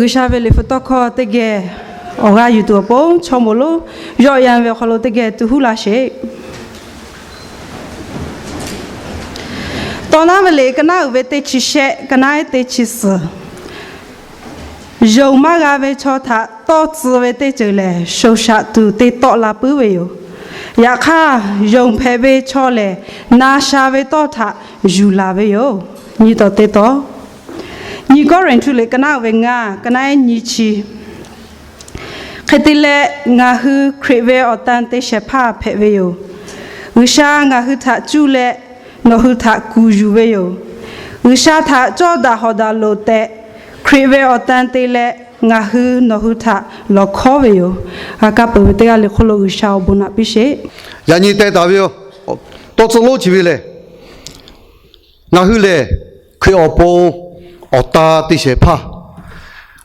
G'uiˬsha ve liꞈ hpu tawˇ hkawˇ teˇ geh awˬ g'aˇ yuˬ tuˬ awˬ pon chaw moˍ lonˉ yawˆ yan ve awˬ hk'aw lo teˇ geh tu huˉ laˇ sheˍ. Tawˇ naˉ ve liꞈ ka naˉ uiˍ ve teˇ chi shehˆ, ka naˉ ehˉ teˇ chi suhˍ. Yonˍ maˇ g'a ve chaw htaꞈ tawˇ tcuh ve teˇ ceuˬ lehˬ, shoˍ shaꞈ tuˬ te tawˆ la puiˉ ve yoˬ. Yaꞈ hk'aˇ, yonˍ hpehꞈ ve chaw lehˬ, na sha ve tawˇ htaꞈ yuˬ laˬ ve yoˬ. Nyi tawˍ te tawˍ. Nyi Kawˇrenˍhtuˆ liꞈ ka naˉ uiˍ ve ngaˇ, ka naˉ ehˉ nyi chi. Hk'e te leh, ngaˬ hui Hkriꞈ ve awˬ tan te shehˍ hpaˇ hpehꞈ ve yoˬ. G'uiˬsha ngaˬ hui htaꞈ cuˇ leh nawˬ hui htaꞈ kuˬ yuˬ ve yoˬ. G'uiˬsha htaꞈ cawˇ daꞈ hawˍ daꞈ loˍ tehꞈ, Hkriꞈ ve awˬ tan te leh ngaˬ hui nawˬ hui htaꞈ lawˬ hkawˉ ve yoˬ. Ka peuˬ ve teˇ g'aˇ le hk'oˆ lo G'uiˬsha awˬ bon naꞈ piˇ sheˍ. Yaꞈ nyi teh taˍ ve yoˬ. Tawˇ tcuh lonˉ chi ve lehˬ, ngaˬ hui lehˬ Hkriꞈ awˬ pon awˬ ta te shehˍ hpaˇ.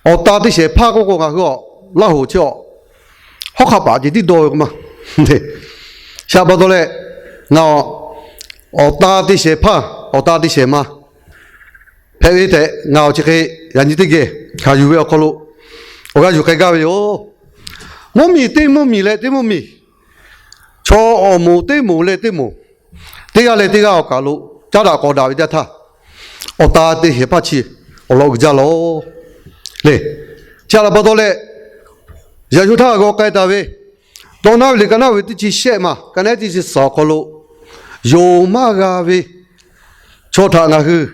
Awˬ ta te shehˍ hpaˇ k'oˆ k'o, ngaˬ hui awˬ Laˇ hoˍ chi awˬ hawˉ hk'aˆ paˍ ceh tiˉ dawˇ ve k'o ma. Chi htaꞈ pa taw leh, ngaˬ awˬ ta te shehˍ hpaˇ, awˬ ta te shehˍ ma hpehꞈ ve tehꞈ ngaˬ awˬ chi hk'e yaꞈ nyi teˇ geh hkanˍ yuˬ ve awˬ hk'aw lo awˬ g'aˇ yuˬ k'ai gaˇ ve yoˬ. Mvuhˇmiˬ teˇ mvuhˇmiˬ leh teˇ mvuhˇmiˬ, chaw awˬ moˍ teˇ moˍ leh teˇ moˍ, teˇ g'aˇ leh teˇ g'aˇ awˬ kaˬ lo caˉ daꞈ k'awꞈ daꞈ ve teˇ htaˇ, awˬ ta te shehˍ hpaˇ chi awˬ lawn uiˍ jaˇ lawˬ le. Chi htaꞈ pa taw leh, yaꞈ shu htaˇ g'aw k'ai taˍ ve, Tawˇ naˉ ve liꞈ ka naˉ ve teˇ chi shehˆ ma, ka naˉ ehˉ teˇ chi suhˍ awˬ hk'aw lo, yonˍ maˇ g'a ve chaw htaꞈ ngaˬ hui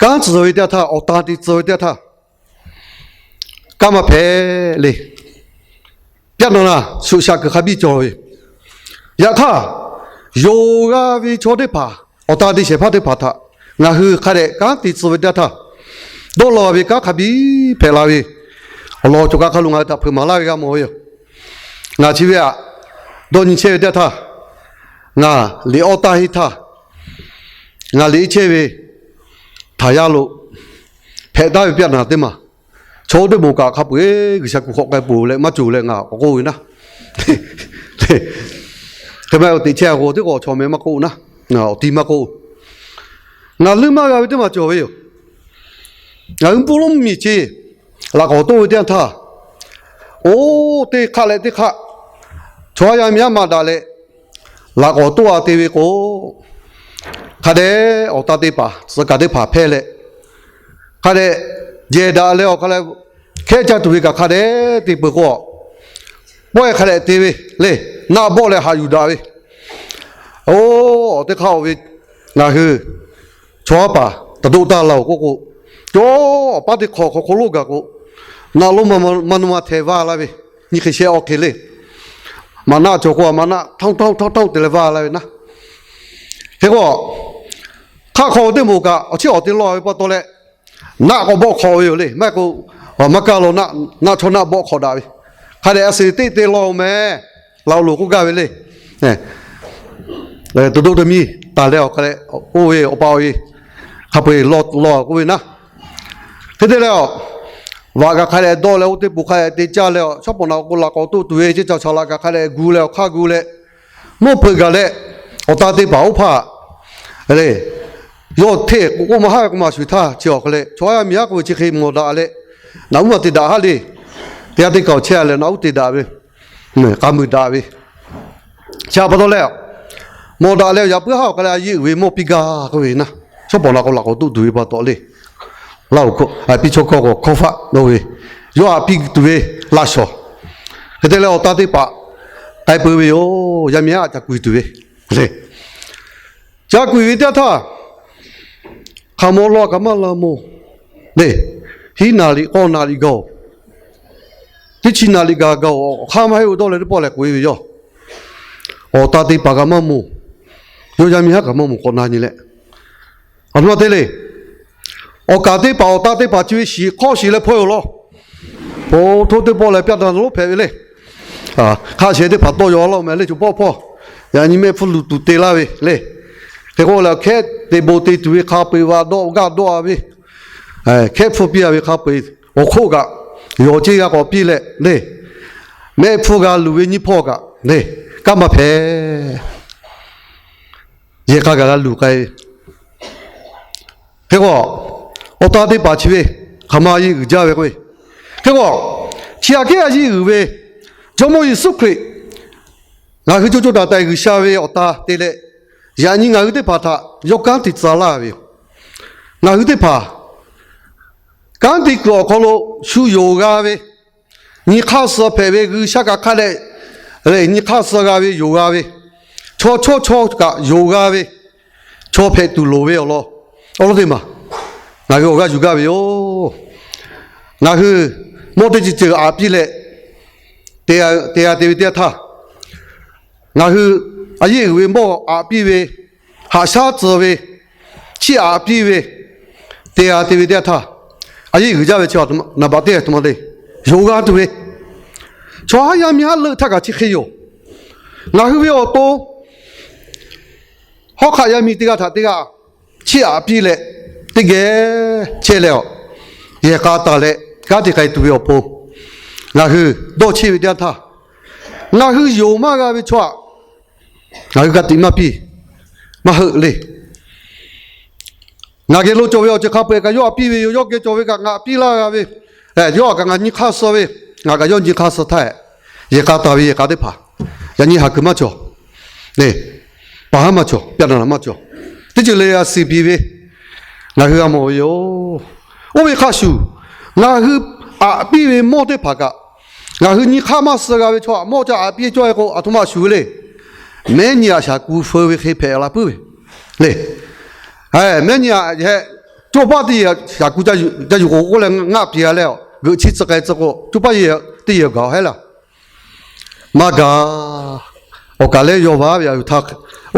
kanˉ tcuh ve teˇ yanˇ htaˇ, awˬ ta te tcuh ve teˇ yanˇ htaˇ, kanˉ maˇ hpehꞈ le. Pyaˆ naw na shuˍ shaꞈ kuiˬ hk'a biˇ cawˬ ve. Yaꞈ hk'aˇ, yonˍ g'a ve chaw teˇ hpaˍ, awˬ ta te shehˍ hpaˇ teˇ hpaˍ htaꞈ ngaˬ hui hk'a dehꞈ kanˉ te tcuh ve teˇ yanˇ htaˇ, dawˇ law ve kanˉ hk'a biˇ hpehꞈ la ve, awˬ lawn cawˬ kaꞈ hk'a lo ngaˬ hui htaꞈ hpeuꞈ maˍ laˇ ve g'a mawˬ ve yoˬ. Ngaˬ chi ve aꞈ dawˇ nyi chehˇ ve teˇ yanˇ htaˇ, ngaˬ liꞈ awˇ taˇ henˇ htaˇ, ngaˬ liꞈ chehˇ ve htaˍ yaˇ lo hpehꞈ taˉ ve pyaˆ naw teˇ maˬ, chaw teˇ moˍ kaꞈ hk'a peu-eˬ G'uiˬsha kuˬ hk'awꞈ k'ai peuˬ leh maˇ cawˬ leh ngaˬ k'awꞈ k'oˆ ve naˉ. Hk'e maˇ heˆ, teꞈ chehˇ a k'o teˇ k'awꞈ chaw meh maˇ k'oˆ naˉ, awˬ ti maˇ k'oˆ. Ngaˬ leuˉ maˇ g'a ve teˇ maˬ cawˬ ve yoˬ. Ngaˬ hui pun lonˉ miˬ ce laꞈ k'awꞈ toˆ ve teˇ yanˇ htaˇ, oˇ teˇ hk'aˆ leh teˇ hk'aˆ chaw yaˇ miˇ yaˇ maˇ daꞈ leh, laꞈ k'awꞈ toˆ a te ve k'o, hk'a dehꞈ awˬ ta teˇ hpaˍ tcuh kaˬ teˇ hpaˍ hpehˇ leh, hk'a dehꞈ jehˬ daꞈ leh awˬ hk'a leh hkehˉ caˇ tuˬ ve kaꞈ hk'a dehꞈ te peuˬ k'o, pawehˇ hk'a dehꞈ te ve le. Naˆ bawˆ leh haꞈ yuˬ daꞈ ve, oˇ teˇ hk'aˆ oˇ ve ngaˬ hui chaw haˉ paˍ taˇ doˆ taˇ la-oˬ k'oˆ k'o, cawˇ paˉ teˇ hk'awꞈ hk'aw hk'aw lonˉ gaˬ k'o, naˆ lonˉ maˇ maˇ nuˇ ma hteh vaˇ laˇ ve, nyi hk'e sheh awˬ hk'e le. Maꞈ naˆ cawˬ k'o, maꞈ naˆ htaoˇ htaoˇ htaoˇ htaoˇ te leh vaˇ laˇ ve naˉ. Hk'e k'o, hk'aˆ hk'aw teˇ moˍ kaꞈ awˬ chiˉ awˬ te lawˬ ve pa taw leh, naˆ k'awꞈ bawˆ hk'awꞈ ve yoˬ le. Maˇ heˆ k'o, maˇ kaˇ law naˆ, naˆ chaw naˆ bawˆ hk'awꞈ daꞈ ve, hk'a dehꞈ a suˍ teˆ te lawˬ-oˬ meh, laꞈ loˍ k'oˆ gaˇ ve le. Te doˆ te miˇ taˍ leh awˬ hk'a leh, oˇ ve awˬ pa awˬ e hk'a peu-eˬ law law k'oˆ ve naˉ. Hk'e te leh, vaꞈ kaꞈ hk'a dehꞈ dawˇ leh, oˇ teˇ poˬ hk'a dehꞈ te caˇ leh, shawˉ pawˍ naꞈ k'o laꞈ k'awꞈ toˆ tuˬ ve, ceˇ caˬ shaˍ laꞈ kaꞈ hk'a dehꞈ gu leh awˬ hk'aˇ gu leh, mawˇ hpeuꞈ gaˬ leh, awˬ ta teˇ hpaˍ oˇ hpaˍ le, yawˇ hteˇ k'o k'oˆ maˇ haˉ ve k'o maˇ shuˍ htaˇ chi awˬ hk'a leh, chaw yaˇ miˇ yaˇ k'oˆ ve chi hk'e mawˬ daꞈ leh, naꞈ uˉ maˇ te daꞈ haˉ le. Teˇ g'aˇ teˇ kaˬ awˬ chehˇ a leh naꞈ uˉ te daꞈ ve, k'a muiˬ daꞈ ve, chi htaꞈ pa taw leh, mawˬ daꞈ leh yaꞈ puiˉ haˉ awˬ hk'a leh a yeˇ uiˍ ve mawˇ piˇ gaˇ k'oˆ ve naˉ. Shawˉ pawˍ naꞈ k'o laꞈ k'awꞈ toˆ tuˬ ve pa taw le, laˇ oˬ piˇ chaw hkawˇ k'o hkawˇ faˆ dawˇ ve, yawˇ htaꞈ piˇ tuˬ ve laꞈ shawˍ. Hk'e te leh awˬ ta teˇ hpaˍ k'ai peuˬ ve yoˬ. Yaˇ miˇ yaˇ ca kuiˬ tuˬ ve le. Ca kuiˬ ve teˇ yanˇ htaˇ, hk'aˬ mawˬ law kaꞈ maˇ la mawˬ le. Hiˉ naˍ riˍ k'awˇ naˍ riˍ gaˬ-oˬ, teˇ chi naˍ riˍ gaˬ gaˬ-oˬ, awˬ hk'aˇ maˇ heˆ oˇ dawˇ leh teˇ pawˆ leh k'oꞈ e ve yoˬ. Awˬ ta teˇ hpaˍ kaꞈ maˇ mawˬ, yawˇ yaˇ miˇ haˉ kaꞈ maˇ mawˬ k'awꞈ na nyi leh, a htoꞈ ma te le. Awˬ kaˍ teˇ hpaˍ awˬ ta teˇ hpaˍ chi ve shiˍ hk'awˇ shiˍ leh hpawˇ-oˬ law. Hpo htoˇ teˇ pawˆ leh pyaˆ taˇ lonˉ hpehꞈ ve le. Hk'aˆ sheh teˇ hpaˍ tawˇ yaw laˇ-oˬ meh le, co pawˆ hpawˇ. Yaꞈ nyi mehˆ hpfuhˇ luˬ tuˬ te laˇ ve le. Hk'e k'oˆ leh, hkehˉ te bon te tuˬ ve hk'a peu-eˬ vaꞈ dawˆ gaˇ dawˆ-a ve, hkehˉ hpfuhˇ piˇ-a ve hk'a peu-eˬ awˬ hk'oˆ kaꞈ yawˬ ceˇ g'a k'awꞈ piˇ leh le, mehˆ hpfuhˇ g'a luˬ ve nyiˇ hpawˇ kaꞈ le, kanˉ maˇ hpehꞈ. Yehˬ k'a gaˬ g'a luˬ k'ai ve. Hk'e k'o, awˬ ta teˇ hpaˍ chi ve hk'aˬ ma a yeˇ uiˍ jaˇ ve k'o, hk'e k'o, chi aꞈ kehˉ a yeˇ uiˍ ve Jawˇmawˇ Yeˍsuˆ Hkriꞈ ngaˬ hui co co taiˍ taiˍ G'uiˬsha ve awˬ ta te leh, yaꞈ nyi ngaˬ hui teˇ hpaˍ htaꞈ yawˇ kanˉ te tcuh laˇ ve yoˬ. Ngaˬ hui teˇ hpaˍ kanˉ te kuiˬ awˬ hk'aw lo shu yonˍ g'a ve, nyi hk'aˇ suh hpehꞈ ve, G'uiˬsha kaꞈ hk'a dehꞈ lehˬ nyi hk'aˇ suh g'a ve, yonˍ g'a ve, chaw chawˇ chaw kaꞈ yonˍ g'a ve chaw hpehꞈ tuˬ loˍ ve awˬ lawn, awˬ lawn teˇ maˬ ngaˬ hui awˬ g'aˇ yuˬ gaˇ ve yoˬ. Ngaˬ hui mawˇ teˇ ceuˬ ceuˬ aꞈ piˇ leh te g'a te ve teˇ yanˇ htaˇ, ngaˬ hui a yeˇ uiˍ ve mawˇ aꞈ piˇ ve, haꞈ shaˉ tcuh ve, chiˇ aꞈ piˇ ve, te g'a te ve teˇ yanˇ htaˇ, a yeˇ uiˍ jaˇ ve chi naˍ baꞈ teˇ aˬ htoꞈ ma te, yonˍ g'a tuˬ ve chaw haˉ yaˇ miˇ haˉ leuˆ htaˇ kaꞈ chi hk'e yoˬ. Ngaˬ hui ve awˬ to hawˉ hk'aˆ yaˇ miˇ teˇ g'aˇ htaꞈ teˇ g'aˇ chiˇ aꞈ piˇ leh, teˇ geh chehˇ leh awˬ yehˬ k'a taˍ leh kanˉ te k'ai tuˬ ve awˬ pon, ngaˬ hui dawˇ cheˇ ve teˇ yanˇ htaˇ, ngaˬ hui yonˍ maˇ g'a ve chaw aꞈ ngaˬ hui ka tiꞈ maˇ piˇ, maˇ heuˆ le. Ngaˬ geh lo cawˬ ve awˬ ceuˬ hk'a peu-eˬ kaꞈ yawˇ aꞈ piˇ ve yoˬ. Yawˇ geh cawˬ ve kaꞈ ngaˬ aꞈ piˇ laˇ g'a ve, yawˇ kaꞈ ngaˬ nyi hk'aˇ suh ve, ngaˬ kaꞈ yawˇ nyi hk'aˇ suh htaˇ, yehˬ k'a taˍ ve yehˬ k'a teˇ hpaˍ yaꞈ nyi haˍ kuiˬ maˇ cawˬ le. Paˍ haˉ maˇ cawˬ, pyaꞈ naˍ maˇ cawˬ. Teˇ ceuˬ le g'a suh piˇ ve ngaˬ hui g'a mawˬ ve yoˬ. Oˇ ve hk'a shuˍ, ngaˬ hui aꞈ piˇ ve mawˇ teˇ hpaˍ kaꞈ, ngaˬ hui nyi hk'aˇ maˇ suh g'a ve chaw aꞈ mawˇ ca aꞈ piˇ cawˇ e k'o, aˬ htoꞈ ma shuˍ ve le. Mehˉ nyi aꞈ shaˍ ku feu ve hk'e hpehꞈ la puiˉ ve le. Mehˉ nyi aꞈ heh, coˇ paˆ teˇ yehˬ shaˍ ku ca yuˬ k'o k'oˆ leh ngaˆ piˍ g'a leh, geuꞈ chi tcuh k'ai tcuh k'o, coˇ paˆ yehˬ teˇ yehˬ gaˬ hehˉ laˇ. Maˇ gaˬ. Awˬ kaˬ lehˉ yaw vaˇ ve aˬ yuˬ htaˇ,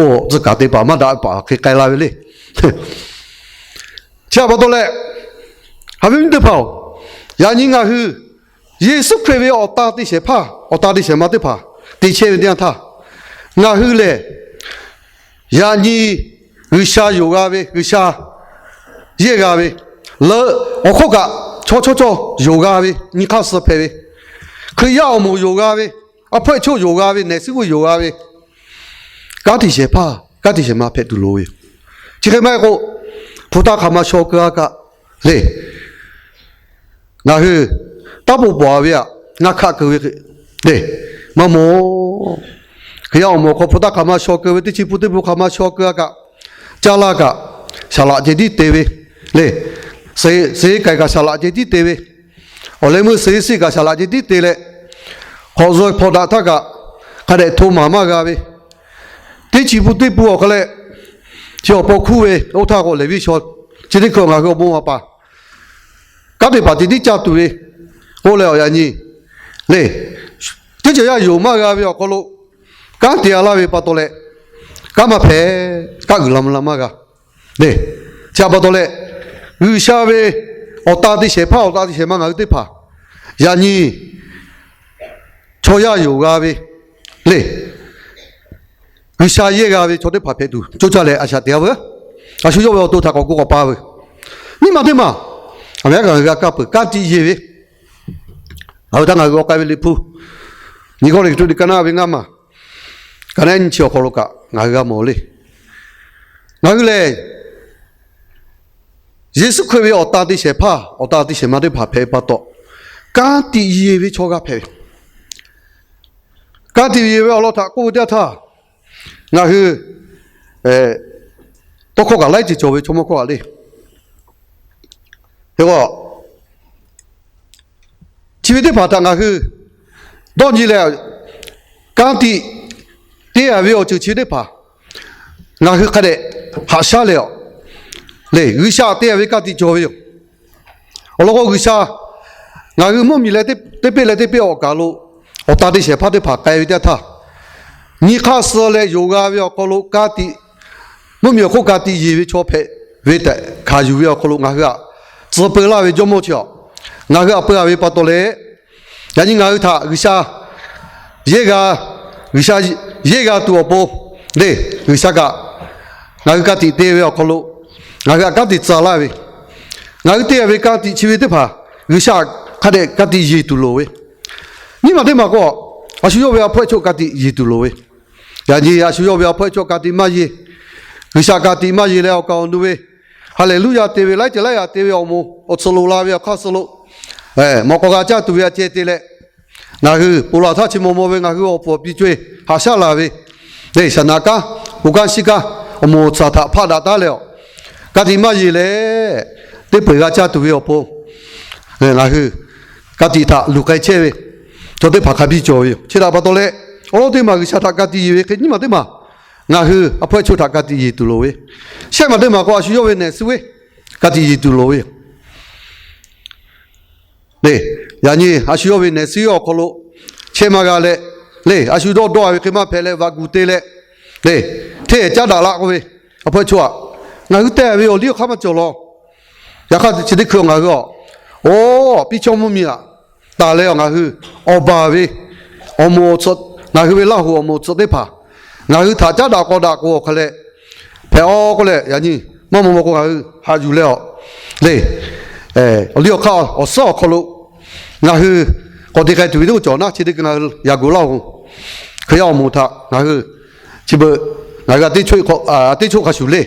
oˇ tcuh kaˍ te paˍ maˇ daꞈ ve paˍ hk'e k'ai la ve le. Chi htaꞈ pa taw leh, haꞈ ve nyi teˇ hpaˍ-oˬ, yaꞈ nyi ngaˬ hui Yeˍsuˆ Hkriꞈ ve awˬ ta te shehˍ hpaˇ, awˬ ta te shehˍ ma teˇ hpaˍ te chehˇ ve teˇ yanˇ htaˇ, ngaˬ hui lehˬ yaꞈ nyi G'uiˬsha yonˍ g'a ve, G'uiˬsha yehˇ g'a ve, leuꞈ awˬ hk'oˆ kaꞈ chaw chawˇ chawˇ yonˍ g'a ve, nyi hk'aˇ suh hpehꞈ ve, Hkriꞈ yaˇ awˬ moˍ yonˍ g'a ve, a hpawehˇ choˆ yonˍ g'a ve, nehˬ suhˉ vuiˇ yonˍ g'a ve, kanˉ te shehˍ hpaˇ, kanˉ te shehˍ ma hpehꞈ tuˬ loˍ ve yoˬ. Chi hk'e maˇ heˆ k'o, hpu taˇ hk'aˬ ma shaw keu a kaꞈ le. Ngaˬ hui taˇ poˬ pawˬ ve aꞈ ngaˇ hkaˆ keu ve le. Maˇ mawˬ. Hkriꞈ yaˇ awˬ moˍ hk'aw hpu taˇ hk'aˬ ma shaw keu ve, teˇ chi pun teˇ pun hk'aˬ ma shaw keu a kaꞈ, caˇ laˇ kaꞈ, saˍ laꞈ ceh tiˉ te ve le. Suh-e k'ai kaꞈ saˍ laꞈ ceh tiˉ te ve, awˬ leh meuˇ suh-e siˆ kaꞈ saˍ laꞈ ceh tiˉ te leh, hk'awꞈ zuh hpawnˬ daꞈ htaˇ kaꞈ hk'a dehꞈ hto maˍ maˇ g'a ve, teˇ chi pun teˇ pun awˬ hk'a leh chi awˬ paw hkuˇ ve oˇ htaˇ k'o lehˬ viˉ shaw, chi teˇ hkui ngaˬ hui awˬ bon maˍ paˍ kanˉ te paˍ ceh tiˉ caˇ tuˬ ve k'oˆ leh awˬ yaꞈ nyi le. Teˇ ceuˬ yaˇ yonˍ maˇ g'a ve awˬ hk'aw lo kanˉ te a laˇ ve pa taw leh, kanˉ maˇ hpehꞈ, kanˉ uiˍ la mvuh la maˇ g'a le. Chi htaꞈ pa taw leh, G'uiˬsha ve awˬ ta te shehˍ hpaˇ, awˬ ta te shehˍ ma ngaˬ hui teˇ hpaˍ yaꞈ nyi chaw yaˇ yonˍ g'a ve le. G'uiˬsha yehˇ g'a ve chaw teˇ hpaˍ hpehꞈ tuˬ coˇ caˇ leh a shaꞈ te a veuˬ. A shu yawˇ ve awˬ to htaꞈ k'awꞈ k'oˆ k'awꞈ pa veuˬ. Nyiˇ maˬ teˇ maˬ, a ve aˉ kaꞈ ngaˬ hui g'a kaˇ peuˬ, kanˉ tiꞈ yeˬ ve, ngaˬ hui htaꞈ ngaˬ hui g'aw k'ai ve Liꞈ hpu, nyi kawˇ liꞈ htu liꞈ ka naˆ ve ngaˇ maˬ, ka naˆ nyi chi awˬ hk'aw lo kaꞈ ngaˬ hui g'a mawˬ le. Ngaˬ hui lehˬ, Yeˍsuˆ Hkriꞈ ve awˬ ta te shehˍ hpaˇ, awˬ ta te shehˍ ma teˇ hpaˍ hpehꞈ ve pa taw, kanˉ tiꞈ yeˬ ve chaw g'a hpehꞈ ve. Kanˉ tiꞈ yeˬ ve awˬ lawn htaꞈ k'oˆ ve teˇ yanˇ htaˇ, ngaˬ hui tawˇ hkawˇ kaꞈ laiˉ ceuˬ cawˬ ve chaw mawˇ hkawˇ a le. Hk'e k'o, chi ve teˇ hpaˍ htaꞈ ngaˬ hui dawˇ nyi leh, kanˉ tiꞈ te a ve awˬ ceuˬ chi ve teˇ hpaˍ ngaˬ hui hk'a dehꞈ haꞈ shaˉ leh a le, G'uiˬsha te a ve kanˉ tiꞈ cawˬ ve yoˬ. Awˬ lawn k'o G'uiˬsha ngaˬ hui mvuhˇmiˬ leh teˇ peˆ leh teˇ peˆ awˬ kaˬ lo awˬ ta te shehˍ hpaˇ teˇ hpaˍ k'ai ve teˇ yanˇ htaˇ, nyi hk'aˇ suh leh yonˍ g'a ve awˬ hk'aw lo kanˉ tiꞈ, mvuhˇmiˬ awˬ hk'oˆ kanˉ tiꞈ yeˬ ve chaw hpehꞈ ve tehꞈ hkanˍ yuˬ ve awˬ hk'aw lo ngaˬ hui htaꞈ tcuh peu laˇ ve Jawˇmawˇ chi a, ngaˬ hui htaꞈ peu a ve pa taw leh, yaꞈ nyi ngaˬ hui htaꞈ G'uiˬsha yehˇ g'a, G'uiˬsha yehˇ g'a tuˬ awˬ pon le, G'uiˬsha kaꞈ ngaˬ hui kanˉ tiꞈ te ve awˬ hk'aw lo ngaˬ hui htaꞈ kanˉ tiꞈ tcuh laˇ ve, ngaˬ hui te a ve kanˉ tiꞈ chi ve teˇ hpaˍ G'uiˬsha hk'a dehꞈ kanˉ tiꞈ yeˬ tuˬ loˍ ve. Nyiˇ maˬ teˇ maˬ k'o, a shu yawˇ ve a hpawehˇ chaw kanˉ tiꞈ yeˬ tuˬ loˍ ve. Yaꞈ nyi a shu yawˇ ve a hpawehˇ chaw kanˉ tiꞈ maˇ yeˬ, G'uiˬsha kanˉ tiꞈ maˇ yeˬ leh awˬ kaˍ awˬ nu ve Haˍleˍluˇyaˍ te ve, laiˉ ceuˬ laiˉ yaꞈ te ve awˬ moˍ awˬ tsuhꞈ loꞈ la ve awˬ hk'aˇ suh lo, mawꞈ k'aw g'a caˇ tuˬ ve a ceh te leh, ngaˬ hui ponˬ laˬ htaˇ chi maw maw ve ngaˬ hui awˬ pfuhˍ awˬ pi co-e haꞈ shaˉ laˬ ve, le shaˍ naꞈ kanˉ, bon kanˉ shiˉ kanˉ, awˬ moˍ awˬ tsuhꞈ htaꞈ hpaˆ daꞈ taˉ leh awˬ, ka tiꞈ maˇ yeˬ leh, teˇ peu-eˬ g'a caˇ tuˬ ve awˬ pon ngaˬ hui ka tiꞈ htaꞈ luˬ k'ai chehˇ ve chaw teˇ hpaˍ hk'a biˇ cawˬ ve yoˬ. Chi htaꞈ pa taw leh, awˉ lawˉ teˇ maˬ G'uiˬsha htaꞈ ka tiꞈ yeˬ ve hk'e nyiˇ maˬ teˇ maˬ ngaˬ hui a hpawehˇ chaw htaꞈ ka tiꞈ yeˬ tuˬ loˍ ve, shehˆ maˬ teˇ maˬ k'o a shu yawˇ ve nehˬ suh ve ka tiꞈ yeˬ tuˬ loˍ ve yoˬ. Le, yaꞈ nyi a shu yawˇ ve nehˬ suh awˬ hk'aw lo chehˇ maˇ g'a leh, le a shu dawˇ dawˇ-a ve hk'e maˇ hpehꞈ leh vaꞈ guˬ te leh, le hteˇ caˉ daꞈ la k'oˆ ve, a hpawehˇ chaw-aꞈ, ngaˬ hui teh ve awˬ liˇ awˬ hk'aˇ maˇ cawˬ law. Yaꞈ hk'aˇ chi teˇ hkui ngaˬ hui a, oˇ piˇ chawˇ mvuhˇ miˬ aꞈ taˍ leh awˬ ngaˬ hui awˬ baˬ ve awˬ moˍ awˬ tsuhꞈ, ngaˬ hui ve Laˇ huˍ awˬ moˍ awˬ tsuhꞈ teˇ hpaˍ ngaˬ hui htaꞈ caˉ daꞈ k'aw daꞈ k'o awˬ hk'a leh hpehꞈ-aw k'oˆ leh, yaꞈ nyi maˇ maw maw k'o ngaˬ hui haꞈ yuˬ leh awˬ, le awˬ liˇ awˬ hk'aˇ awˬ suhˉ awˬ hk'aw lo ngaˬ hui k'awꞈ te k'ai tuˬ ve teˇ k'o cawˬ naˉ, chi teˇ hkui ngaˬ hui yaꞈ g'oˍ Laˇ huˍ Hkriꞈ yaˇ awˬ moˍ htaꞈ ngaˬ hui chi beuꞈ ngaˬ hui a teˇ choˆ hk'a shuˍ le,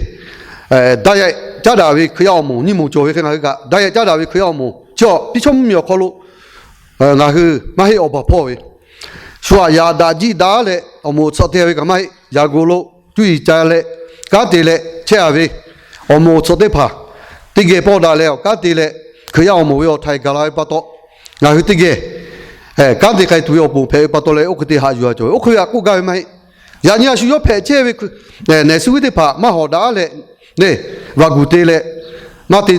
daˇ yaꞈ caˉ daꞈ ve Hkriꞈ yaˇ awˬ moˍ nyiˇ moˍ cawˬ ve hk'e ngaˬ hui kaꞈ daˇ yaꞈ caˉ daꞈ ve Hkriꞈ yaˇ awˬ moˍ chi awˬ piˇ chawˇ mvuhˇ miˬ awˬ hk'aw lo ngaˬ hui maˇ heˆ awˬ baˬ hpawˇ ve, shu aꞈ yaꞈ daꞈ jiˆ daꞈ leh awˬ moˍ awˬ tsuhꞈ te ve kaꞈ maˇ heˆ, yaꞈ g'oˍ lo cuˇ yiˍ ca leh kanˉ te leh chehˇ-a ve awˬ moˍ awˬ tsuhꞈ teˇ hpaˍ teˇ geh pawˇ daꞈ leh awˬ kanˉ te leh Hkriꞈ yaˇ awˬ moˍ ve awˬ htaiˍ gaˬ la ve pa taw, ngaˬ hui teˇ geh kanˉ te k'ai tuˬ ve awˬ ponˬ hpehꞈ ve pa taw leh oˇ hk'e te haꞈ yuˬ-a cawˬ ve. Oˇ hk'e ve htaꞈ k'oˆ gaˇ ve maˇ heˆ. Yaꞈ nyi a shu yawˇ hpehꞈ chehˇ ve nehˬ suh ve teˇ hpaˍ maˇ hawˍ daꞈ leh, le vaꞈ guˬ te leh maˇ te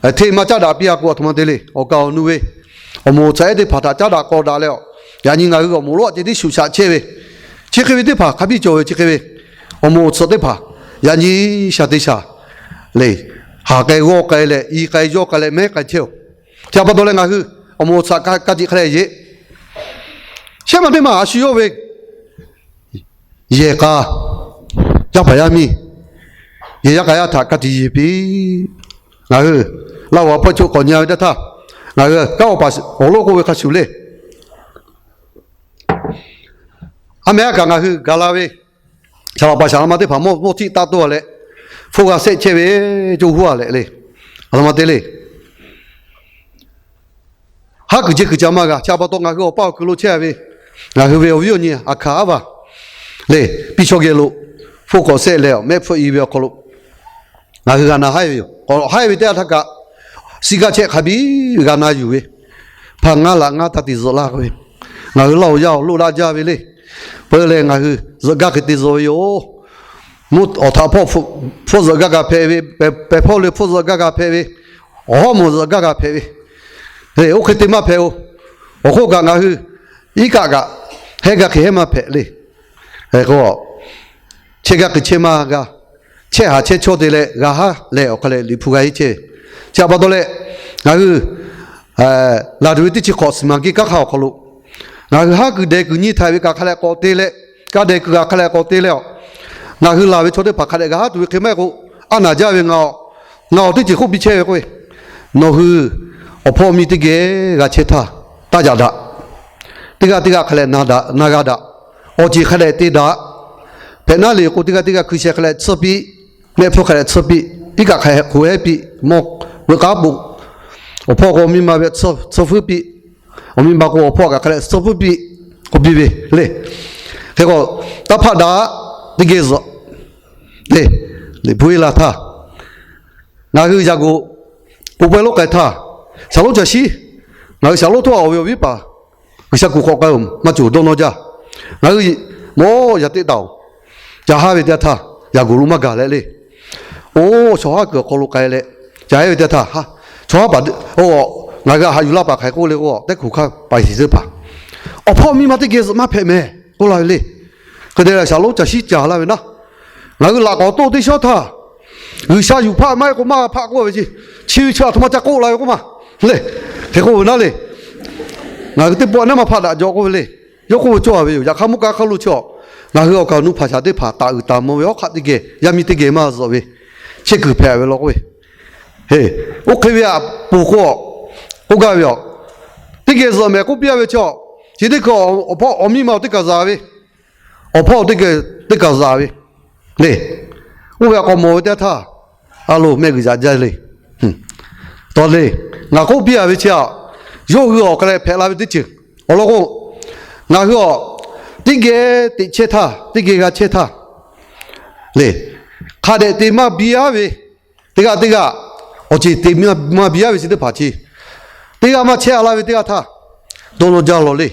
hteˇ maˇ caˉ daꞈ piˇ-a k'o, a htoꞈ ma te le, awˬ kaˍ awˬ nu ve awˬ moˍ awˬ tsuhꞈ ehˉ teˇ hpaˍ htaꞈ caˉ daꞈ k'aw daꞈ leh awˬ, yaꞈ nyi ngaˬ hui awˬ moˍ lonˉ a ceh tiˉ shuˍ shaꞈ chehˇ ve, chi hk'e ve teˇ hpaˍ hk'a biˇ cawˬ ve chi hk'e ve awˬ moˍ awˬ tsuhꞈ teˇ hpaˍ yaꞈ nyi shaˍ te shaˍ le, haˍ k'ai g'awˇ k'ai leh i k'ai yawˇ k'ai leh mehˉ k'ai chehˇ-oˬ. Chi htaꞈ pa taw leh ngaˬ hui awˬ moˍ awˬ tsuhꞈ ka tiꞈ hk'a dehꞈ yeˬ, shehˆ maˬ teˇ maˬ a shu yawˇ ve yehˬ k'a, yaˇ paˍ yaˇ miˇ, yehˬ yaˇ k'a yaˇ htaꞈ ka tiꞈ yeˬ piˇ. Ngaˬ hui Laˇ huˍ a hpawehˇ chaw k'awꞈ nyi-a ve teˇ htaˇ, ngaˬ hui kanˉ awˬ paˍ awˬ lonˉ k'oˆ ve hk'a shuˍ le, a mehˉ a kaꞈ ngaˬ hui gaˬ la ve shaˍ laꞈ paˍ shaˍ laꞈ ma teˇ hpaˍ mawˇ mawˇ htiˆ taˇ toˇ-a leh, hpfuhˇ g'a shehˆ chehˇ ve co huˉ-a leh le, a htoꞈ ma te le. Haˉ kuiˬ jehˇ kuiˬ ca maˇ g'a. Chi htaꞈ pa taw ngaˬ hui awˬ paˇ awˬ kuiˬ lo chehˇ-a ve ngaˬ hui ve awˬ viˉ awˬ nyi aˬ hkanˍ aˉ vaˬ le, piˇ chaw geh lo hpfuhˇ k'awꞈ shehˆ leh awˬ mehˆ hpfuhˆ i ve awˬ hk'aw lo ngaˬ hui g'a na haiˉ ve yoˬ. K'awꞈ haiˉ ve teˇ yanˇ htaˇ kaꞈ, siˉ gaˇ chehˇ hk'a biˇ g'a na yuˬ ve, hpaˇ ngaˇ laꞈ ngaˇ taˇ te zuhꞈ laˇ k'oˆ ve, ngaˬ hui Laˇ huˍ yaˇ awˬ loˆ daꞈ jaˇ ve le. Peuˬ leh ngaˬ hui zuhꞈ gaˇ hk'e te zuhꞈ ve yoˬ. Mvuhˇ awˬ htaꞈ hpawˇ hpfuhˇ zuhꞈ gaˇ g'a hpehꞈ ve, pehˬ hpawˇ le hpfuhˇ zuhꞈ gaˇ g'a hpehꞈ ve, awˬ hawˉ moˍ zuhꞈ gaˇ g'a hpehꞈ ve, oˇ hk'e te maˇ hpehꞈ-o. Awˬ hk'oˆ kaꞈ ngaˬ hui iˉ kaˆ kaꞈ hehˉ gaˇ hk'e hehˉ maˇ hpehꞈ le. K'o, chehˇ gaˇ hk'e chehˇ maˇ g'a, chehˇ haˍ chehˇ chawˇ te leh g'a haˉ leh awˬ hk'a leh Liꞈ hpu g'a henˇ chehˇ ve. Chi htaꞈ pa taw leh ngaˬ hui laˬ tuˬ ve teˇ chi hk'awꞈ suhˍ maˍ geh kanˉ hk'a awˬ hk'aw lo, ngaˬ hui haˉ kuiˬ dehˬ kuiˬ nyi htaiˍ ve kaꞈ hk'a dehꞈ k'awꞈ te leh, ka dehˬ kuiˬ kaꞈ hk'a dehꞈ k'awꞈ te leh awˬ, ngaˬ hui laˬ ve chaw teˇ hpaˍ hk'a dehꞈ g'a haˉ tuˬ ve hk'e maˇ heˆ k'o, a naˍ jaˇ ve ngaˬ awˬ, ngaˬ awˬ teˇ ceuˬ k'oˆ piˇ chehˇ ve k'oˆ ve, nawˬ hui awˬ hpawˇ miˇ teˇ geh g'a chehˇ htaˇ, taˇ yaꞈ daꞈ. Teˇ g'aˇ teˇ g'aˇ hk'a dehꞈ na daꞈ, na g'a daꞈ. Awˬ ceˬ hk'a dehꞈ te daꞈ. Hpehꞈ naˉ le k'o, teˇ g'aˇ teˇ g'aˇ hkui sheh hk'a dehꞈ tsuhˇ piˇ, mehˆ hpfuhˇ hk'a dehꞈ tsuhˇ piˇ, iˉ kaˆ hk'a hehꞈ k'oˍ hehˉ piˇ, mawˇ veuꞈ k'aˉ poꞈ, awˬ hpawˇ k'o miˇ ma ve tsuhˇ tsuhˇ feuˉ piˇ, awˬ miˇ ma k'o awˬ hpawˇ kaꞈ hk'a dehꞈ tsuhˇ feuˉ piˇ k'oˆ piˇ ve le. Hk'e k'o, taˇ hpaˆ daꞈ, teˇ geh zuhꞈ le. Liꞈ hpu e la htaˇ, ngaˬ hui yaꞈ k'o, poˬ pawehˇ lonˉ k'ai htaˇ, shaˍ lonˉ caˬ shiˉ, ngaˬ hui shaˍ lonˉ htawˇ awˬ ve awˬ viˉ paˍ G'uiˬsha kuˬ hk'awꞈ k'ai-oˬ maˇ cawˬ dawˇ nawˇ jaˇ. Ngaˬ hui mawˇ yaꞈ teˆ taˍ-oˬ, ca haˉ ve teˇ yanˇ htaˇ yaꞈ k'o lo maˇ gaˬ leh le. Oˇ, chaw haˉ kuiˬ awˬ hk'aw lo k'ai leh ca haˉ ve teˇ yanˇ htaˇ, chaw haˉ paˍ, oˇ, ngaˬ hui a haꞈ yuˬ laˇ paˍ hk'aiˍ k'oˆ le k'o, teˇ hk'uˬ hk'aˇ paˍ shiˍ teˇ hpaˍ, awˬ hpawˇ miˇ ma teˇ geh zuhꞈ maˇ hpehꞈ mehˍ k'oˆ laˇ ve le. Hk'e te leh shaˍ lonˉ caˬ shiˉ ca laˇ ve naˉ, ngaˬ hui laꞈ k'awꞈ toˆ teˇ shawˉ htaˇ, G'uiˬsha yuˬ hpaˆ maˇ heˆ k'o maˇ g'a hpaˆ k'oˆ ve ce. Chi ve chi a htoꞈ ma ca k'oˆ la ve k'oˆ ma le. Hk'e k'oˆ ve naˉ le, ngaˬ hui teˇ pawˆ a naˉ maˇ hpaˆ daꞈ jaw k'oˆ ve le. Yawˇ k'oˆ ve cawˇ a ve yoˬ. Yaꞈ hk'aˇ mvuhˇ kaˆ hk'aˇ lo chi a, ngaˬ hui awˬ kaˍ awˬ nu hpaˍ shaˍ teˇ hpaˍ taˍ uiˍ taˍ mvuh ve hawˉ hk'aˆ teˇ geh yaˇ miˇ teˇ geh maˇ zuhꞈ ve, chehˇ kuiˬ hpehꞈ ve law k'oˆ ve. Oˇ hk'e ve aꞈ poˬ k'o, k'oˆ gaˇ ve yoˬ. Teˇ geh zuhꞈ mehˍ k'oˆ piˇ a ve chi a, chi teˇ hkui awˬ hpawˇ awˬ miˇ ma awˬ teˇ kaˬ zaꞈ ve, awˬ hpawˇ teˇ kaˬ zaꞈ ve le. Oˇ ve aꞈ k'awꞈ mawˬ ve teˇ yanˇ htaˇ, A lo mehˆ g'uiˬ yaꞈ jaˇ le. Tawˇ le, ngaˬ k'oˆ piˇ a ve chi a, yawˇ hui awˬ hk'aw leh hpehꞈ la ve teˇ ceuˬ awˬ lawn k'o, ngaˬ hui awˬ teˇ geh teꞈ chehˇ htaˇ, teˇ geh g'a chehˇ htaˇ le, hk'a dehꞈ te maˇ biˇ aˉ ve, teˇ g'aˇ teˇ g'aˇ awˬ ceˬ te maˇ biˇ aˉ ve chi teˇ hpaˍ chi teˇ g'aˇ maˇ chehˇ a laˇ ve teˇ g'aˇ htaˇ, dawˇ nawˇ jaˇ lawˬ le.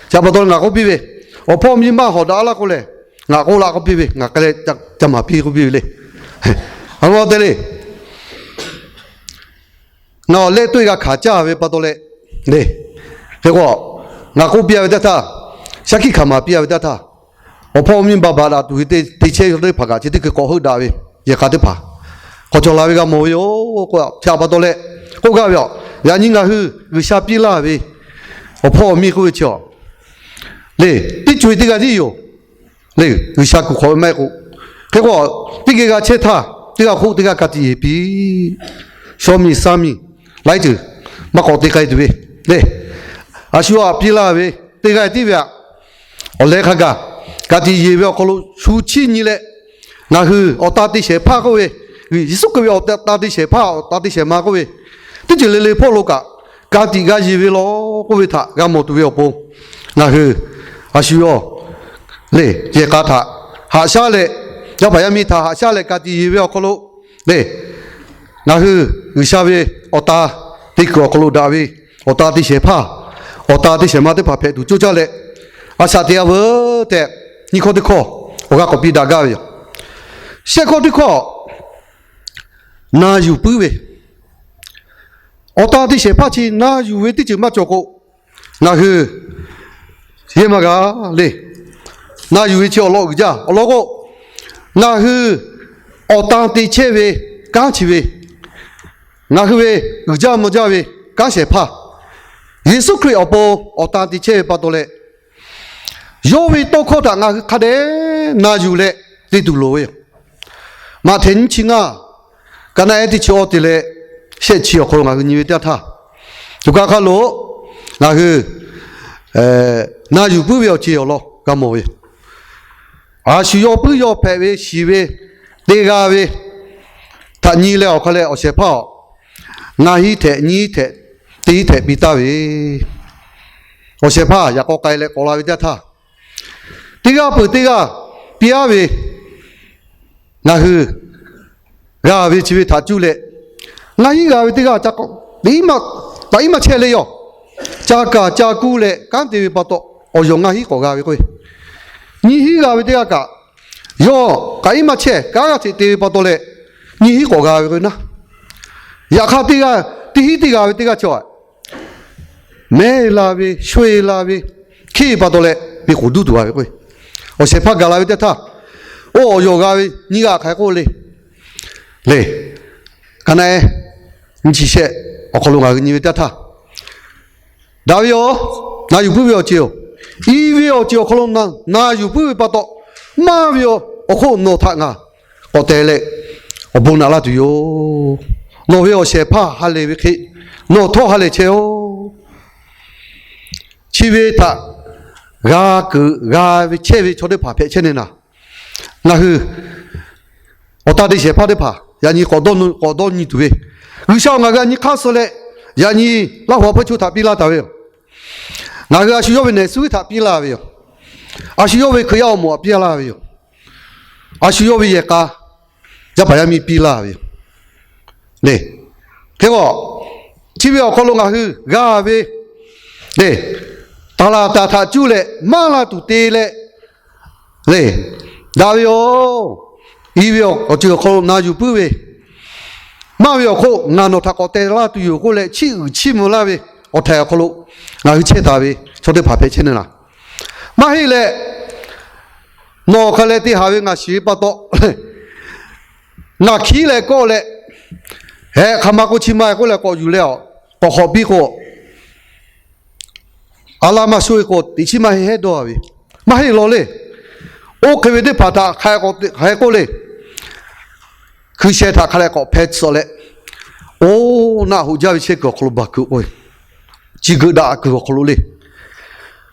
Chi pa taw leh ngaˬ k'oˆ piˇ ve, awˬ hpawˇ miˇ maˇ hawˍ daꞈ laˇ k'oˆ leh, ngaˬ k'oˆ la k'oˆ piˇ ve, ngaˬ k'ai leh ca maˍ piˇ k'oˆ piˇ ve le. A ma te le, ngaˬ awˬ lehˆ toˆ e g'a hkanˍ caˇ ve pa taw leh, le, hk'e k'o, ngaˬ k'oˆ piˇ a ve teˇ htaˇ, shaˉ hkiˆ hkanˍ maˍ piˇ a ve teˇ htaˇ, awˬ hpawˇ miˇ ba baˬ daꞈ tuˬ ve te chehˇ ve teˇ hpaˍ kaꞈ chi teˇ hkui k'awꞈ heuˆ daꞈ ve, yehˬ k'a teˇ hpaˍ k'awꞈ cawˬ la ve g'a mawˬ ve yoˬ. K'o, chi pa taw leh k'oˆ gaˇ ve a, yaꞈ nyi ngaˬ hui G'uiˬsha piˇ laˇ ve awˬ hpawˇ miˇ k'oˆ ve chi a, le, teˇ co e teˇ g'aˇ tiˉ yoˬ. Le, G'uiˬsha kuˬ hk'awꞈ ve maˇ heˆ k'o, hk'e k'o, teˇ geh g'a chehˇ htaˇ, teˇ g'aˇ hk'oˆ teˇ g'aˇ ka tiꞈ yeˬ piˇ. Shawˇ miˬ shaˉ miˬ laiˉ ceuˬ maˇ k'awꞈ te k'ai tuˬ ve le. A shu a piˇ laˇ ve teˇ g'aˇ tiˉ ve a, awˬ leh hk'a gaˬ ka tiꞈ yeˬ ve awˬ hk'aw lo shu chiˇ nyi leh, ngaˬ hui awˬ ta te shehˍ hpaˇ k'oˆ ve, Yeˍsuˆ Hkriꞈ ve awˬ ta te shehˍ hpaˇ, awˬ ta te shehˍ ma k'oˆ ve, teˇ ceuˬ le le hpawˇ lo kaꞈ ka tiꞈ g'a yeˬ ve law k'oˆ ve htaꞈ g'a mawˬ tuˬ ve awˬ pon, ngaˬ hui a shu yawˇ le, yehˬ k'a htaꞈ haꞈ shaˉ leh, yaˇ paˍ yaˇ miˇ htaꞈ haꞈ shaˉ leh ka tiꞈ yeˬ ve awˬ hk'aw lo le, ngaˬ hui G'uiˬsha ve awˬ ta te kuiˬ awˬ hk'aw lo daꞈ ve awˬ ta te shehˍ hpaˇ, awˬ ta te shehˍ ma teˇ hpaˍ hpehꞈ tuˬ coˇ caˇ leh, a shaꞈ teꞈ a veuˬ tehꞈ nyiˇ hkawˇ teˇ hkawˇ awˬ g'aˇ k'awꞈ piˇ daꞈ gaˇ ve yoˬ. Shehˆ hkawˇ teˇ hkawˇ, na yuˬ puiˉ ve, awˬ ta te shehˍ hpaˇ chi na yuˬ ve teˇ ceuˬ maˇ cawˬ k'o, ngaˬ hui yehˇ maˇ g'a le. Na yuˬ ve chi awˬ lawn uiˍ jaˇ. Awˬ lawn k'o, ngaˬ hui awˬ ta te chehˇ ve kanˉ chi ve, ngaˬ hui ve uiˍ jaˇ mvuh jaˇ ve kanˉ shehˍ hpaˇ, Yeˍsuˆ Hkriꞈ awˬ pon awˬ ta te chehˇ ve pa taw leh, yawˇ ve tawˇ hkawˇ htaꞈ ngaˬ hui hk'a dehꞈ na yuˬ leh te tuˬ loˍ ve yoˬ. Maꞈhtehˍ nyiˇ chi ngaˇ, ka naˆ ehˉ teˇ chi awˇ te leh shehˆ chi awˬ hk'aw lo ngaˬ hui nyi ve teˇ yanˇ htaˇ, choˬ kaˬ hk'a lo ngaˬ hui na yuˬ puiˉ ve awˬ ceˬ awˬ lawn g'a mawˬ ve yoˬ. A shu yawˇ puiˉ yawˇ hpehꞈ ve shiˍ ve te g'a ve htaꞈ nyi leh awˬ hk'a leh awˬ shehˍ hpaˇ a, ngaˬ hiˉ htehꞈ nyiˇ hiˉ htehꞈ teˇ hiˉ htehꞈ piˇ taˍ ve, awˬ shehˍ hpaˇ yaꞈ k'aw k'ai leh k'awꞈ la ve teˇ yanˇ htaˇ, teˇ g'aˇ peuˬ teˇ g'aˇ piˇ aˉ ve ngaˬ hui g'a ve chi ve htaꞈ cuˇ leh, ngaˬ hiˉ g'a ve teˇ g'aˇ ca k'o, taꞈ iˉ maˇ chehˇ le yoˬ. Ca kaˬ ca kuˇ leh kanˉ te ve pa taw, awˬ yawˬ ngaˬ hiˉ k'awꞈ g'a ve k'o, nyiˇ hiˉ g'a ve teˇ g'aˇ kaꞈ, yawˇ kaꞈ iˉ maˇ chehˇ kanˉ g'aˇ hteꞈ te ve pa taw leh, nyiˇ hiˉ k'awꞈ g'a ve k'o naˉ. Yaꞈ hk'aˇ teˇ g'aˇ, teˇ hiˉ teˇ g'a ve teˇ g'aˇ chi a, mehˉ la ve, shawehˇ la ve, hkiˉ ve pa taw leh ve k'oˍ duˇ tuˬ g'a ve k'o, awˬ shehˍ hpaˇ gaˬ la ve teˇ htaˇ, oˇ awˬ yawˬ g'a ve nyiˇ g'aˇ hk'aˬ hk'e k'oˆ le, le, ka naˆ ehˉ nyiˇ chi shehˆ awˬ hk'aw lo ngaˬ hui nyi ve teˇ htaˇ, daꞈ ve yoˬ, na yuˬ puiˉ ve awˬ ceˬ-oˬ, i ve awˬ ceˬ awˬ hk'aw lo na yuˬ puiˉ ve pa taw, maˇ ve awˬ hk'oˆ nawˬ htaꞈ ngaˬ k'awꞈ te leh awˬ bon naꞈ laˇ tuˬ yoˬ. Nawˬ ve awˬ shehˍ hpaˇ ha lehˬ ve hk'e, nawˬ htawˇ ha lehˬ chehˇ-oˆ. Chi ve htaꞈ g'a keunˍ g'a ve chehˇ ve chaw teˇ hpaˍ hpehꞈ chehˇ ne naˍ, ngaˬ hui awˬ ta te shehˍ hpaˇ teˇ hpaˍ yaꞈ nyi k'awꞈ dawˇ nyi tuˬ ve, G'uiˬsha ngaˬ hui a nyi hk'aˇ suh leh, yaꞈ nyi Laˇ huˍ a hpfuhˇ chaw htaꞈ piˇ laˇ taˍ ve yoˬ. Ngaˬ hui a shu yawˇ ve nehˬ suhˉ htaꞈ piˇ laˇ ve yoˬ. A shu yawˇ ve Hkriꞈ yaˇ awˬ moˍ htaꞈ piˇ laˇ ve yoˬ. A shu yawˇ ve yehˬ k'a, yaˇ paˍ yaˇ miˇ piˇ laˇ ve yoˬ. Le, hk'e k'o, chi ve awˬ hk'aw lo ngaˬ hui g'a ve le, taˍ laˬ taˍ htaꞈ cuˇ leh maˇ la tuˬ te leh, le, daꞈ ve yoˬ. I ve awˬ ceuˬ awˬ hk'aw lo na yuˬ puiˉ ve, maˇ ve awˬ hk'oˆ ngaˬ nawˬ htaꞈ k'awꞈ te laˇ tuˬ yoˬ k'oˆ leh chiˇ uiˍ chiˇ mvuh laˇ ve awˬ htaiˍ awˬ hk'aw lo ngaˬ hui chehˇ taˍ ve chaw teˇ hpaˍ hpehꞈ chehˇ ne naˍ, maˇ heˆ leh, nawˬ hk'a leh te haˍ ve ngaˬ shiˍ ve pa taw, ngaˬ hkiˉ leh kawˆ leh, heh hk'aˬ ma k'o chi ma k'oˆ leh k'awꞈ yuˬ leh a, k'awꞈ hk'awꞈ piˇ k'o, a laˇ maˇ sho e k'o teꞈ chiˉ maˇ heˆ hehˉ dawˇ a ve, maˇ heˆ law le. Oˇ hk'e ve teˇ hpaˍ htaꞈ hk'a k'awꞈ hk'a k'oˆ le, hkui sheh htaꞈ hk'a leh k'awꞈ hpeh tsuhꞈ leh, oˇ naˆ hoꞈ jaˇ ve chehˇ kuiˬ awˬ hk'aw lo baˬ kuiˬ k'o, chi geuꞈ daꞈ kuiˬ awˬ hk'aw lo le.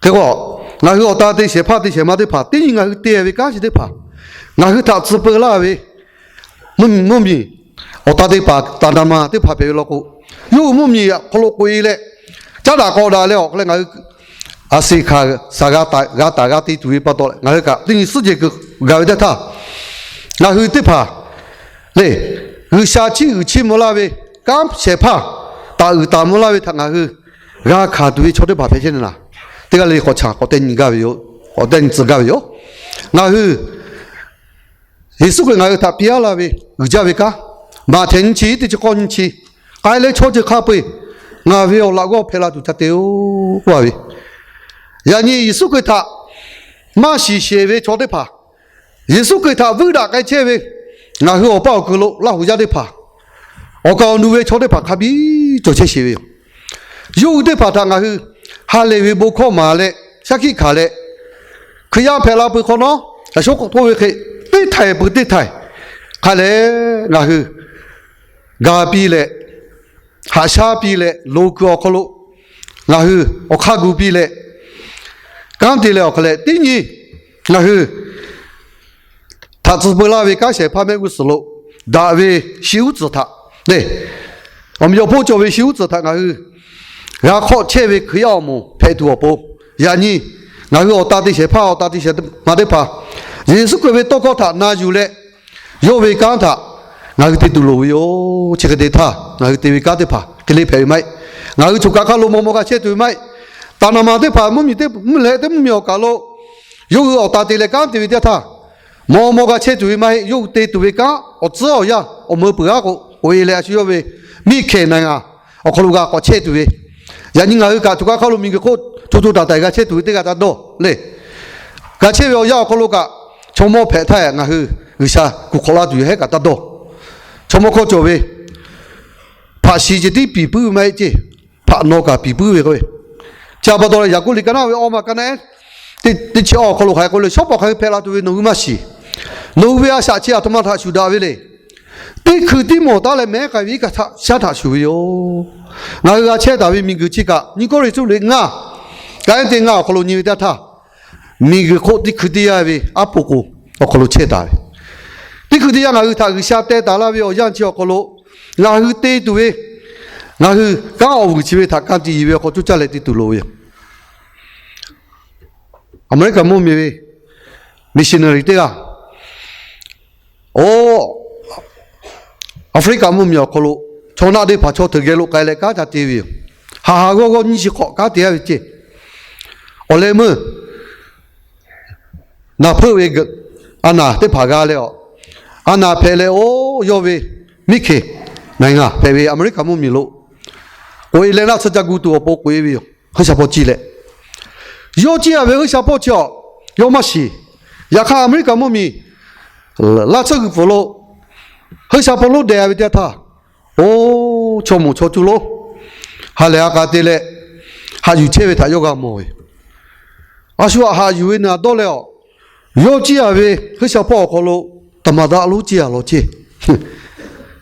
Hk'e k'o, ngaˬ hui awˬ ta te shehˍ hpaˇ te shehˍ ma teˇ hpaˍ teˇ nyi ngaˬ hui te ve kanˉ chi teˇ hpaˍ ngaˬ hui htaꞈ tcuh peu laˇ ve, mvuhˇmiˬ awˬ ta teˇ hpaˍ, taˍ naˍ maˬ teˇ hpaˍ hpehꞈ ve law k'o, yawˇ hui mvuhˇ miˬ awˬ hk'aw lo k'oꞈ e leh, caˉ daꞈ k'aw daꞈ leh awˬ hk'aw leh ngaˬ hui a seˍ hkanˍ g'a taˍ g'a taˍ g'a te tuˬ ve pa taw leh, ngaˬ hui kaꞈ teˇ nyi suhˉ jehˬ kuiˬ gaˬ ve teˇ htaˇ, ngaˬ hui teˇ hpaˍ lehˬ, G'uiˬsha chiˇ uiˍ chiˇ mvuh laˇ ve kanˉ shehˍ hpaˇ taˍ uiˍ taˍ mvuh laˇ ve htaꞈ ngaˬ hui g'a hkanˍ tuˬ ve chaw teˇ hpaˍ hpehꞈ chehˇ ve naˍ, teˇ g'aˇ le le k'awꞈ caˇ k'awꞈ teh nyi gaˇ ve yoˬ. K'awꞈ teh nyi tcuh gaˇ ve yoˬ. Ngaˬ hui Yeˍsuˆ Hkriꞈ ngaˬ hui htaꞈ piˇ laˇ ve uiˍ jaˇ ve kanˉ, Maꞈhtehˍ nyiˇ chi teˇ chi k'awˇ nyiˇ chi, k'ai leh chaw ceuˬ hk'a peu-eˬ ngaˬ ve awˬ laꞈ g'awˇ hpehꞈ la tuˬ ca te-oˬ k'oˆ ve. Yaꞈ nyi Yeˍsuˆ Hkriꞈ htaꞈ maˇ shiˍ sheˍ ve chaw teˇ hpaˍ, Yeˍsuˆ Hkriꞈ htaꞈ vuiˇ daꞈ k'ai chehˇ ve ngaˬ hui awˬ paˇ awˬ kuiˬ lo Laˇ huˍ yaˇ teˇ hpaˍ, awˬ kaˍ awˬ nu ve chaw teˇ hpaˍ hk'a biˇ cawˬ chehˇ sheˍ ve yoˬ. Yawˇ hui teˇ hpaˍ htaꞈ ngaˬ hui ha lehˬ ve bon hkawˇ maˍ leh shaˉ hkiˆ hkanˍ leh, Hkriꞈ yaˇ hpehꞈ la peuˬ hk'awꞈ nawˉ, yaꞈ shawˉ k'oˆ ve hk'e, teˇ htaiˍ peuˬ teˇ htaiˍ hk'a leh ngaˬ hui ga piˇ leh, haꞈ shaˉ piˇ leh, loˍ kuiˬ awˬ hk'aw lo ngaˬ hui awˬ hk'aˇ gu piˇ leh, kanˉ te leh awˬ hk'a leh teˇ nyi ngaˬ hui htaꞈ tcuh peu laˇ ve kanˉ shehˍ hpaˇ mehˆ g'uˇ suhˍ lo daꞈ ve shi uˉ tcuhˍ htaꞈ lehˬ, awˬ meꞈ awˬ hponˇ cawˬ ve shi uˉ tcuhˍ htaꞈ ngaˬ hui g'a hk'awꞈ chehˇ ve Hkriꞈ yaˇ awˬ moˍ hpehꞈ tuˬ awˬ pon, yaꞈ nyi ngaˬ hui awˬ ta te shehˍ hpaˇ awˬ ta te shehˍ ma teˇ hpaˍ Yeˍsuˆ Hkriꞈ ve tawˇ hkawˇ htaꞈ na yuˬ leh, yawˇ ve kanˉ htaꞈ ngaˬ hui te tuˬ loˍ ve yoˬ. Chi hk'e te htaˇ, ngaˬ hui te ve kanˉ teˇ hpaˍ hk'e le hpehꞈ ve maˇ heˆ. Ngaˬ hui choˬ kaˬ hk'aˇ lo maw maw g'a chehˇ tuˬ ve maˇ heˆ. Taˍ naˍ maˬ teˇ hpaˍ mvuhˇ miˬ teˇ mvuhˇ leh teˇ mvuhˇ miˬ awˬ kaˬ lo yawˇ hui awˬ ta te leh kanˉ te ve teˇ htaˇ, maw maw g'a chehˇ tuˬ ve maˇ heˆ. Yawˇ hui te tuˬ ve kanˉ awˬ tcuhˉ awˬ yanˇ awˬ meuˇ peuˬ g'aˇ k'o, k'oꞈ e leh a shu yawˇ ve miˇ hkehˍ naˍ ngaˬ awˬ hk'aw lo g'a k'awꞈ chehˇ tuˬ ve, yaꞈ nyi ngaˬ hui kaꞈ choˬ kaˬ hk'aˇ lo miˬguiˬ hk'oˆ co co taiˍ taiˍ g'a chehˇ tuˬ ve teˇ g'aˇ taˇ dawˇ le. G'a chehˇ ve awˬ yanˇ awˬ hk'aw lo kaꞈ, chaw mawˇ hpehꞈ htaˇ ngaˬ hui G'uiˬsha kuˬ hk'awꞈ laˇ tuˬ yoˬ hehˉ kaꞈ taˇ dawˇ. Chaw mawˇ hkawˇ cawˬ ve hpaꞈ shiˍ ceh tiˉ piˍ puiˉ ve maˇ heˆ ceˇ, hpaꞈ nawˬ kaꞈ piˍ puiˉ ve k'o ve. Chi pa taw leh Yaˍkoˆ liꞈ ka naˉ ve awˇ ma ka naˉ ehˉ teˇ chi awˬ hk'aw lo hk'aˬ hk'e k'oˆ le, shawˉ pawˍ hk'aˬ hk'e hpehꞈ la tuˬ ve nawˬ hui maˇ shiˍ. Nawˬ hui ve a shaꞈ chi aˬ htoꞈ ma htaꞈ shuˍ daꞈ ve le. Teˇ hkui tiˉ mawˬ taˉ leh mehˉ k'ai ve iˉ kaˆ shaˉ htaꞈ shuˍ ve yoˬ. Ngaˬ hui g'a chehˇ taˍ ve miˬguiˬ chi kaꞈ nyiˇ Kawˇrenˍhtuˆ liꞈ ngaˇ, ka ehˉ teˇ ngaˇ awˬ hk'aw lo nyi ve teˇ htaˇ, miˬguiˬ hk'oˆ teˇ hkui teˇ yanˇ ve aˉ poꞈ k'oˍ awˬ hk'aw lo chehˇ taˍ ve, teˇ hkui teˇ yanˇ ngaˬ hui htaꞈ G'uiˬsha teh taˍ laˇ ve awˬ yanˇ chi awˬ hk'aw lo ngaˬ hui te tuˬ ve, ngaˬ hui kanˉ awˬ vuiˬ chi ve htaꞈ ka tiꞈ yeˬ ve awˬ hk'aw coˇ caˇ leh te tuˬ loˍ ve yoˬ. Aˍmeˍriˆkaˍ mvuhˇmiˬ ve missionary teˇ g'aˇ, oˇ, Aˍfriˆkaˍ mvuhˇmiˬ awˬ hk'aw lo chaw naˆ teˇ hpaˍ chaw hteuꞈ geh lo k'ai leh kanˉ ca te ve yoˬ. Haꞈ haꞈ g'awˇ g'awˇ nyiˇ chi hk'awꞈ kanˉ te-a ve ceˇ. Awˬ leh meuˇ naˍ hpeuˆ ve a naˍ teˇ hpaˍ g'a leh a, a naˍ hpehꞈ leh oˇ yawˇ ve miˉ hkeˍ naˍ ngaˬ hpehꞈ ve Aˍmeˍriˆkaˍ mvuhˇmiˬ lo k'oꞈ e leh naˆ tsuhˇ ca gu tuˬ awˬ pon k'oꞈ e ve yoˬ. Hui sha hpawˇ ciˇ leh, yawˇ ciˇ-a ve hui sha hpawˇ chi awˬ yawˇ maˇ shiˍ. Yaꞈ hk'aˇ Aˍmeˍriˆkaˍ mvuhˇmiˬ laˇ tsuhˇ g'uiˬ pfuhˍ lo hui sha hpawˇ lonˉ deh-a ve teˇ htaˇ, oˇ, chaw moˍ chaw cuˇ lonˉ ha lehˬ ha k'a te leh haꞈ yuˬ chehˇ ve htaꞈ yawˇ g'a mawˬ ve. A shu htaꞈ haꞈ yuˬ ve naˍ dawˇ leh a, yawˇ ciˇ-a ve hui sha hpawˇ awˬ hk'aw lo သမ္မတ lonˉ ciˇ-a law ceˇ.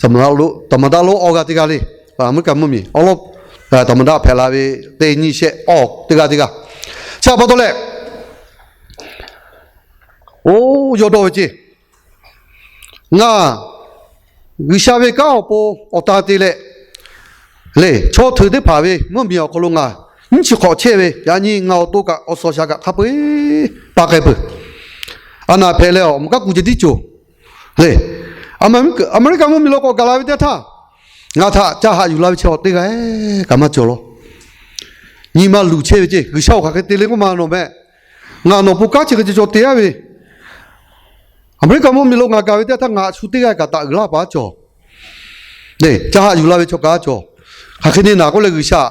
သမ္မတ lonˉ သမ္မတ lonˉ awˬ g'aˇ teˇ g'aˇ le. Aˍmeˍriˆkaˍ mvuhˇmiˬ awˬ lawn သမ္မတ hpehꞈ la ve teˇ nyiˇ shehˆ awˬ teˇ g'aˇ teˇ g'aˇ. Chi pa taw leh, oˇ, yawˇ dawˇ ve ceˇ, ngaˬ G'uiˬsha ve kanˉ awˬ pon awˬ ta te leh, le, chaw hteuꞈ teˇ hpaˍ ve mvuhˇmiˬ awˬ hk'aw lo ngaˬ nyiˇ chi hk'awꞈ chehˇ ve, yaꞈ nyi ngaˬ awˬ to kaꞈ awˬ suhˍ awˬ shaˍ kaꞈ hk'a peu-eˬ pa k'ai peuˬ. A naˍ hpehꞈ leh awˬ mvuhˇ kaˉ kuˬ ceh tiˉ cawˬ le. Aˍmeˍriˆkaˍ mvuhˇmiˬ lo k'awꞈ gaˬ la ve teˇ htaˇ, ngaˬ htaꞈ ca haꞈ yuˬ la ve chi awˬ teˇ g'aˇ kaꞈ maˇ cawˬ law. Nyi ma luˬ chehˇ ve ceˇ, G'uiˬsha-oˬ, hk'aˬ hk'e te le k'oˆ ma nawˬ meh. Ngaˬ nawˬ pon kanˉ chi hk'e ceh cawˬ te-a ve, Aˍmeˍriˆkaˍ mvuhˇmiˬ lo ngaˬ gaˬ ve teˇ htaˇ ngaˬ shu teˇ g'aˇ kaꞈ taꞈ uiˍ laˇ paˍ cawˬ. Ca haꞈ yuˬ la ve chaw kaꞈ cawˬ. Hk'aˬ hk'e ne naˬ k'oˆ leh G'uiˬsha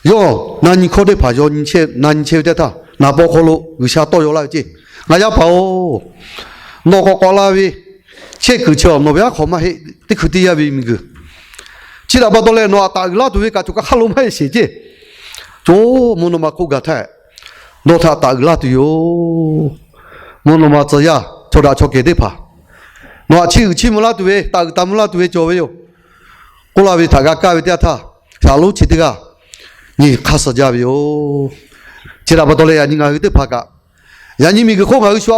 yawˇ na nyi hkawˇ teˇ hpaˍ yaw, na nyi chehˇ ve teˇ htaˇ, naˍ paw hk'aw lo G'uiˬsha tawˇ yaw laˇ ve ceˇ, Ngaˬ yaˇ paˍ-oˬ, nawˬ k'awꞈ k'awꞈ la ve chehˇ kuiˬ chi awˬ nawˬ ve aˉ hk'awꞈ maˇ heˆ. Teˇ hkui teˇ yanˇ ve miˬguiˬ chi htaꞈ pa taw leh nawˬ htaꞈ taꞈ uiˍ laˇ tuˬ ve kaꞈ choˬ kaˬ hk'aˇ lo maˇ heˆ sheˍ ceˇ. Coˬ, mvuhˇ naw ma hk'oˆ gaˬ htaˇ, nawˬ htaꞈ taꞈ uiˍ laˇ tuˬ yoˬ. Mvuhˇ naw ma tcuh yaˇ chaw daꞈ chaw kehˬ teˇ hpaˍ, nawˬ htaꞈ chiˇ uiˍ chiˇ mvuh laˇ tuˬ ve, taꞈ uiˍ taˍ mvuh laˇ tuˬ ve cawˬ ve yoˬ, k'oˆ la ve htaꞈ g'a kaˇ ve teˇ yanˇ htaˇ, shaˍ lonˉ chi teˇ g'aˇ nyi hk'aˇ suh jaˇ ve yoˬ. Chi htaꞈ pa taw leh yaꞈ nyi ngaˬ hui teˇ hpaˍ kaꞈ, yaꞈ nyi miˬguiˬ hk'oˆ ngaˬ hui shu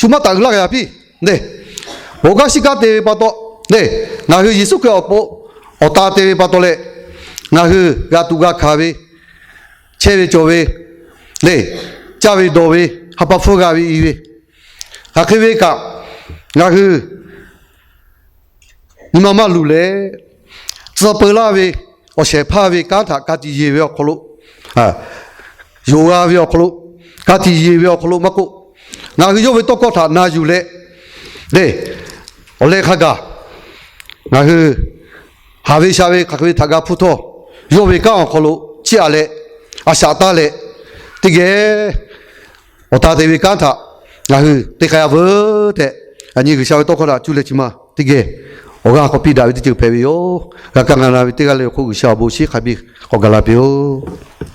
maˇ taꞈ uiˍ laˇ g'a yaꞈ piˇ le. Awˬ g'aˇ shiˉ kanˉ te ve pa taw le, Ngaˬ hui Yeˍsuˆ Hkriꞈ awˬ pon awˬ ta te ve pa taw leh, ngaˬ hui g'a tuꞈ g'a hkanˍ ve, chehˇ ve cawˬ ve, le, caˇ ve dawˬ ve, ha pa hpfuhˇ g'a ve i ve, hk'aˬ hk'e ve kaꞈ, ngaˬ hui nyi ma maˇ luˬ leh, tcuh peu laˇ ve awˬ shehˍ hpaˇ ve kanˉ htaꞈ ka tiꞈ yeˬ ve awˬ hk'aw lo, yonˍ g'a ve awˬ hk'aw lo, ka tiꞈ yeˬ ve awˬ hk'aw lo maˇ k'oˆ, ngaˬ hui yawˇ ve tawˇ hkawˇ htaꞈ na yuˬ leh, le, awˬ leh hk'a gaˬ ngaˬ hui haˍ ve sha ve hk'aˬ hk'e ve htaꞈ g'a hpuˇ htawˇ, yawˇ ve kanˉ awˬ hk'aw lo chiˇ aꞈ leh, a shaꞈ taˇ leh, teˇ geh awˬ ta te ve kanˉ htaꞈ ngaˬ hui te k'ai a veuˬ tehꞈ, yaꞈ nyi G'uiˬsha ve tawˇ hkawˇ htaꞈ cuˇ leh chi ma teˇ geh awˬ g'aˇ k'awꞈ piˇ daꞈ ve teˇ ceuˬ hpehꞈ ve yoˬ. G'a kaˇ ngaˬ na ve teˇ g'aˇ le awˬ hk'oˆ G'uiˬsha awˬ bon shiˉ hk'a biˇ k'awꞈ gaˬ la piˇ-oˆ.